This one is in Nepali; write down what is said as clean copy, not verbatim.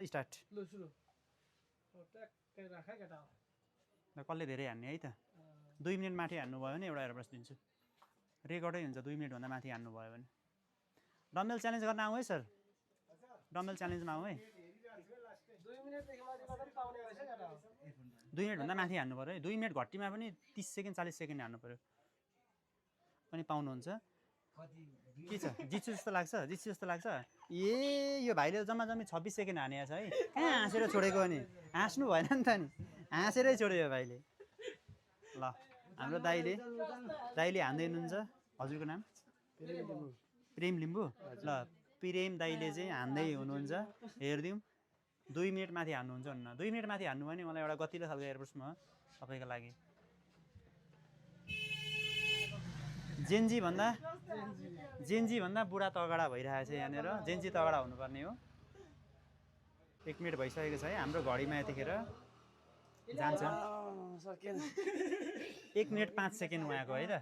स्टार्ट लु सुरु ट्याक्कै राख है केटा कसले धेरै हान्ने है त 2 मिनेट माथि हान्नुभयो भने एउटा एयरब्रस दिन्छु रेकर्डै हुन्छ 2 मिनेटभन्दा माथि हान्नुभयो भने डम्बेल च्यालेन्ज गर्न आउँ है सर डम्बेल च्यालेन्जमा आउँ है 2 मिनेटदेखि माथि गर्दा पनि पाउने रहेछ केटा 2 मिनेटभन्दा माथि हान्नु पऱ्यो है 2 मिनेट घट्टीमा पनि 30 सेकेन्ड 40 सेकेन्ड हान्नु पऱ्यो अनि पाउनुहुन्छ के छ जित्छु जस्तो लाग्छ ए यो भाइले जम्मा जम्मी 26 सेकेन्ड हानेको छ है कहाँ हाँसेर छोडेको नि हाँस्नु भएन नि त नि हाँसेरै छोड्यो भाइले ल हाम्रो दाइले हान्दै हुनुहुन्छ हजुरको नाम प्रेम लिम्बू ल प्रेम दाइले चाहिँ हान्दै हुनुहुन्छ हेरिदिउँ 2 मिनेट माथि हान्नुहुन्छ भन्न 2 मिनेट माथि हान्नु भने मलाई एउटा गतिलो खालको एयरब्रस म तपाईँको लागि जेन्जी भन्दा बुढा तगडा भइरहेको छ यहाँनिर जेन्जी तगडा हुनुपर्ने हो 1 मिनेट भइसकेको छ है हाम्रो घडीमा यतिखेर जान्छ 1 मिनेट 5 सेकेन्ड उहाँको है त